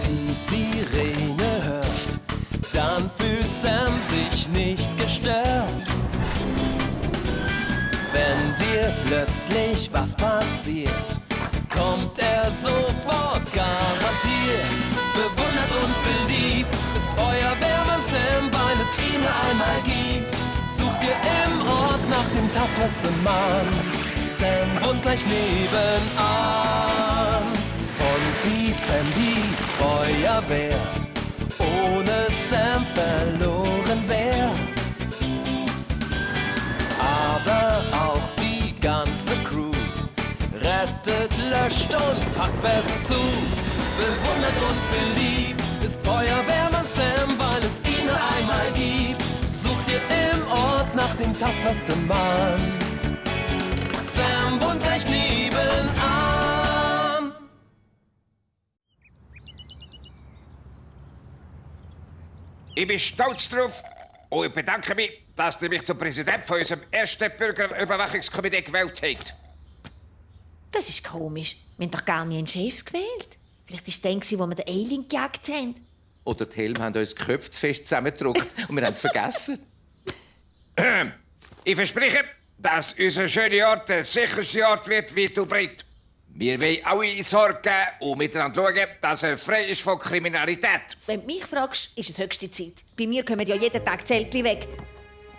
die Sirene hört, dann fühlt Sam sich nicht gestört. Wenn dir plötzlich was passiert, kommt er sofort garantiert. Bewundert und beliebt ist Feuerwehrmann Sam, weil es ihn einmal gibt. Sucht ihr im Ort nach dem tapfersten Mann. Sam wohnt gleich nebenan. Und die Bandits Feuerwehr ohne Sam verloren wär. Aber auch die ganze Crew rettet, löscht und packt fest zu. Bewundert und beliebt ist Feuerwehrmann Sam, weil es ihn einmal gibt. Sucht ihr im Ort nach dem tapfersten Mann. Sam wohnt gleich nebenan. Ich bin stolz drauf und ich bedanke mich, dass ihr mich zum Präsident von unserem ersten Bürgerüberwachungskomitee gewählt habt. Das ist komisch. Wir haben doch gar nie einen Chef gewählt. Vielleicht war es dann, wo wir den Alien gejagt haben. Oder die Helme haben uns die Köpfe zu fest zusammengedrückt und wir haben es vergessen. Ich verspreche, dass unser schöner Ort der sicherste Ort wird weit und breit. Wir wollen alle Sorgen und miteinander schauen, dass er frei ist von Kriminalität. Wenn du mich fragst, ist es höchste Zeit. Bei mir kommen ja jeden Tag Zeltchen weg.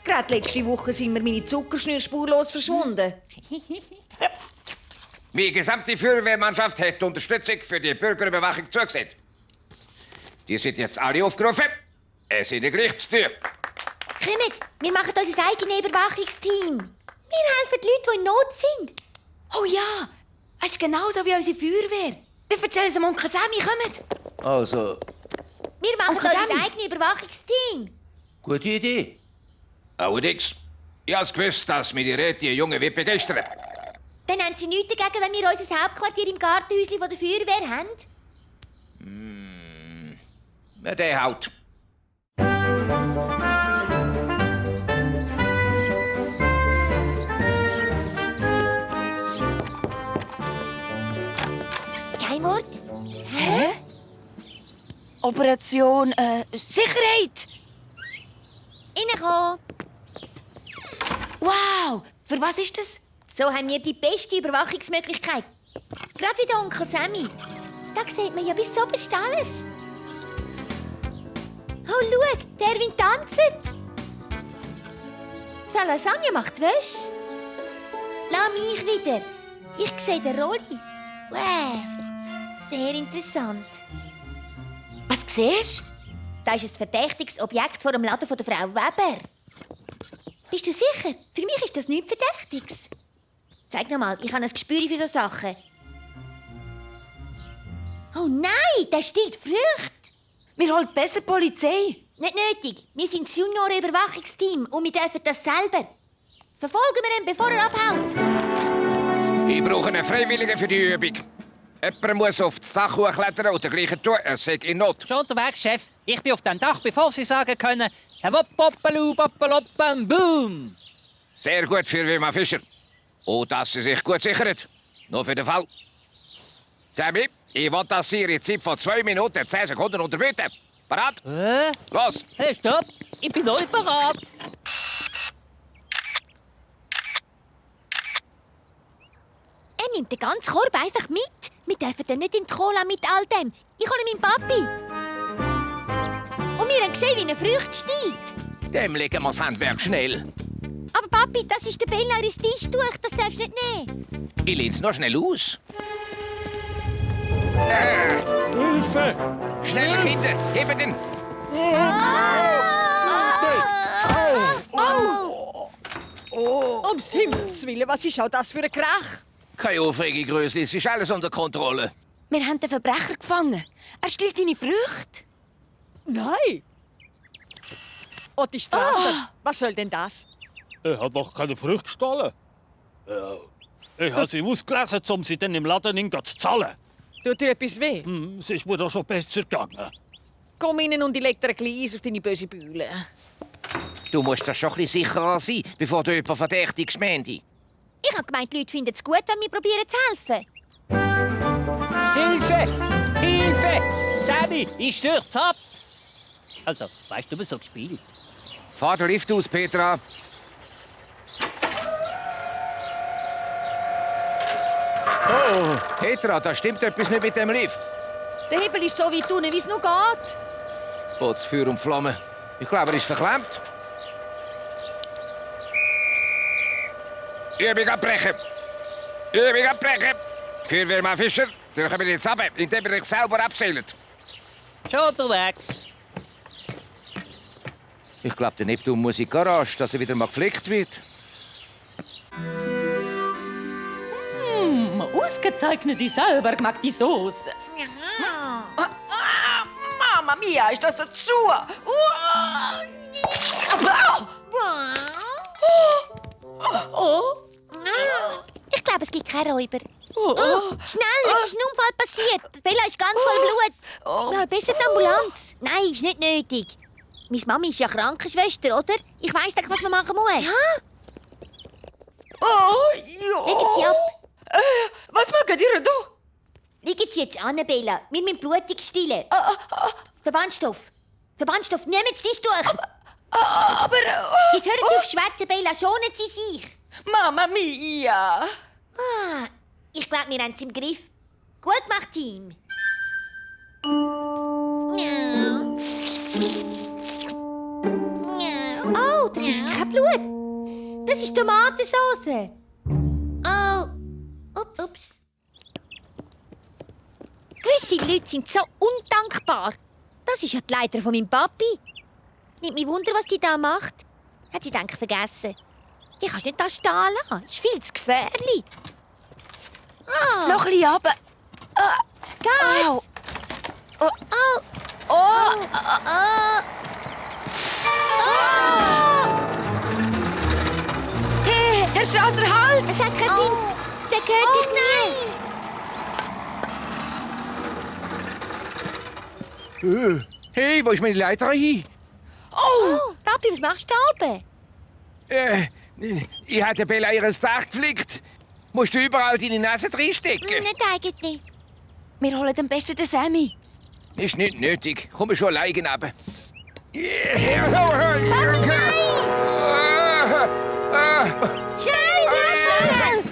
Gerade letzte Woche sind mir meine Zuckerschnüre spurlos verschwunden. Die gesamte Feuerwehrmannschaft hat Unterstützung für die Bürgerüberwachung zugesehen. Die sind jetzt alle aufgerufen, es in die Gerichtstür. Kommt, wir machen unser eigenes Überwachungsteam. Wir helfen den Leuten, die in Not sind. Oh ja, das ist genauso wie unsere Feuerwehr. Wir erzählen es dem Onkel Sammy, kommt. Also, Wir machen Onkel unser Sammy. eigenes Überwachungsteam. gute Idee. Allerdings, ich habe gewusst, dass mir die Räte die Jungen wird begeistern. Dann haben sie nichts dagegen, wenn wir unser Hauptquartier im Gartenhäuschen der Feuerwehr haben. Na, der haut. Kein Wort. Hä? Operation Sicherheit. Reinkommen. Wow, für was ist das? So haben wir die beste Überwachungsmöglichkeit. Gerade wie der Onkel Sammy. Da sieht man ja bis zu oberst alles. Oh, schau, der Erwin tanzt. Frau Lasagne macht Wäsche. Lass mich wieder. Ich sehe den Rolli. Wow, sehr interessant. Was siehst du? Da ist ein verdächtiges Objekt vor dem Laden von der Frau Weber. Bist du sicher? Für mich ist das nichts Verdächtiges. Zeig noch mal, ich habe ein Gespür für so Sachen. Oh nein, der stiehlt Früchte. Wir holen besser die Polizei. Nicht nötig. Wir sind das Junioren-Überwachungsteam und wir dürfen das selber. Verfolgen wir ihn, bevor er abhaut. Ich brauche einen Freiwilligen für die Übung. Jemand muss auf das Dach hochklettern und dergleichen tun, er sei in Not. Schon unterwegs, Chef. Ich bin auf dem Dach, bevor Sie sagen können, boom. Sehr gut für Wilma Fischer. Und dass sie sich gut sichert. Nur für den Fall. Sammy, ich will, dass Sie Ihre Zeit von 2 Minuten 10 Sekunden unterbieten. Parat? Los! Hey, stopp! Ich bin noch nicht bereit. Er nimmt den ganzen Korb einfach mit. Wir dürfen den nicht in die Cola mit all dem. Ich hole meinen Papi. Und wir haben gesehen, wie er Früchte stiehlt. Dem legen wir das Handwerk schnell. Aber Papi, das ist der Bell eures Tischtuch. Das darfst du nicht nehmen. Ich lehne es noch schnell aus. Hilfe! Schnell, Kinder! Hebt ihn! Ums Himmels Willen, was ist auch das für ein Krach? Keine Aufregung, Grösli, es ist alles unter Kontrolle. Wir haben den Verbrecher gefangen. Er stiehlt deine Früchte. Nein! Und die Straße, was soll denn das? Er hat doch keine Früchte gestohlen. Ich habe sie ausgelesen, um sie dann im Laden zu zahlen. Tut dir etwas weh? Es ist mir doch schon besser gegangen. Komm rein und ich leg dir ein Gleis auf deine böse Bühle. Du musst da schon ein bisschen sicherer sein, bevor du jemanden verdächtigst, Mandy. Ich habe gemeint, die Leute finden es gut, wenn wir probieren zu helfen. Hilfe! Hilfe! Sammy, ich stürze ab. Also, weißt du, wie so gespielt? Fahr den Lift aus, Petra. Oh, Petra, da stimmt etwas nicht mit dem Lift. Der Hebel ist so weit unten, wie es nur geht. Boots Feuer und Flamme. Ich glaube, er ist verklemmt. Übung abbrechen. Übung abbrechen. Feuerwehrmann Fischer, dann kommen wir jetzt runter, indem ihr euch selber abseilt. Schon unterwegs. Ich glaube, der Neptun muss in die Garage, dass er wieder mal gepflegt wird. Ausgezeichnete, selber gemachte Sauce. Mama mia, ist das so zu? Ich glaube, es gibt keine Räuber. Schnell, es ist ein Unfall passiert. Bella ist ganz voll Blut. Ja, besser die Ambulanz. Nein, ist nicht nötig. Meine Mami ist ja Krankenschwester, oder? Ich weiss doch, was man machen muss. Ja? Legen Sie ab. Was machen ihr da? Liegen Sie jetzt an, Bella. Wir müssen Blutung stillen. Verbandstoff. Verbandstoff, nehmen Sie das durch. Aber... Jetzt hören Sie auf Schwätzen, Bella. Schonen Sie sich. Mama mia. Ich glaube, wir haben es im Griff. Gut gemacht, Team. Oh, das ist kein Blut. Das ist Tomatensauce. Oh, ups. Gewisse Leute sind so undankbar. Das ist ja die Leiter von meinem Papi. Nicht mich wunder, was die da macht. Hat sie denk vergessen. Die kannst nicht da stehen lassen. Das ist viel zu gefährlich. Noch ein bisschen runter. Geht's? Hey, Herr Strasser, halt! Es hat keinen Sinn. Der gehört dich nicht. Hey, wo ist meine Leiter hin? Oh, Papi, was machst du da oben? Ich habe der Bella ihres Dach geflickt. Musst du überall deine Nase reinstecken? Nicht eigentlich. Wir holen am besten den Sammy. Ist nicht nötig. Komm schon alleine runter. Schnell, schnell!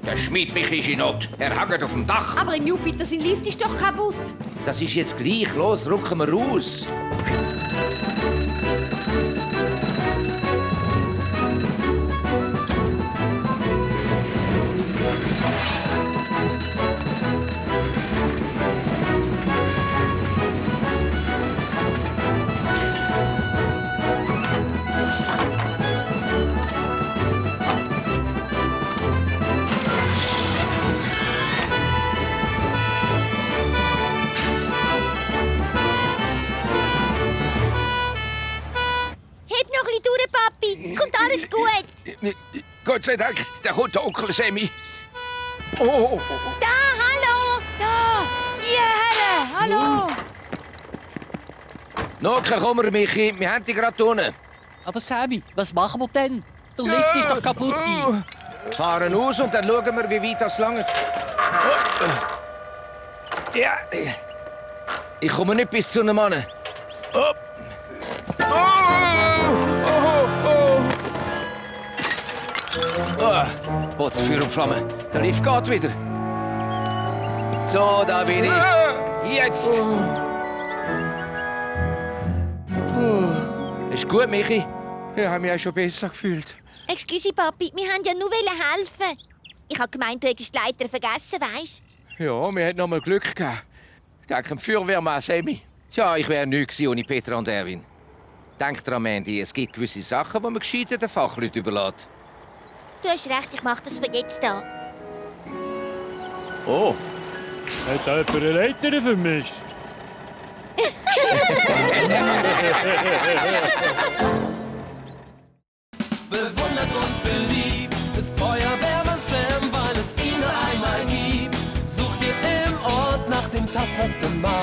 Der Schmied mich ist in Not. Er hängt auf dem Dach. Aber im Jupiter, sein Lift ist doch kaputt. Das ist jetzt gleich. Los, rücken wir raus. Heb noch ein bisschen durch, Papi. Es kommt alles gut. Gott sei Dank, da kommt der Onkel Sammy. Oh. Da, hallo. Da! Hierher! Hallo! Noke, komm, Michi. Wir haben dich gerade unten. Aber Sammy, was machen wir denn? Der Lift ist doch kaputt. Fahren aus und dann schauen wir, wie weit das langt. Ja. Ich komme nicht bis zu einem Mann. Boots Feuer und Flamme. Der Lift geht wieder. So, da bin ich. Jetzt. Ist gut, Michi. Ich habe mich auch schon besser gefühlt. Excuse, Papi, wir wollten ja nur helfen. Ich habe gemeint, du hättest die Leiter vergessen, weisst? Ja, wir hatten noch mal Glück gehabt. Dank dem Feuerwehrmann Sammy. Ja, ich wäre nichts ohne Petra und Erwin. Denk dran, Mandy, es gibt gewisse Sachen, die man gescheiter den Fachleuten überlässt. Du hast recht, ich mache das von jetzt an. Oh. Hat jemand eine Leiter vermisst? Bewundert und beliebt ist Feuerwehrmann Sam, weil es ihn nur einmal gibt. Sucht ihr im Ort nach dem tapfersten Mann.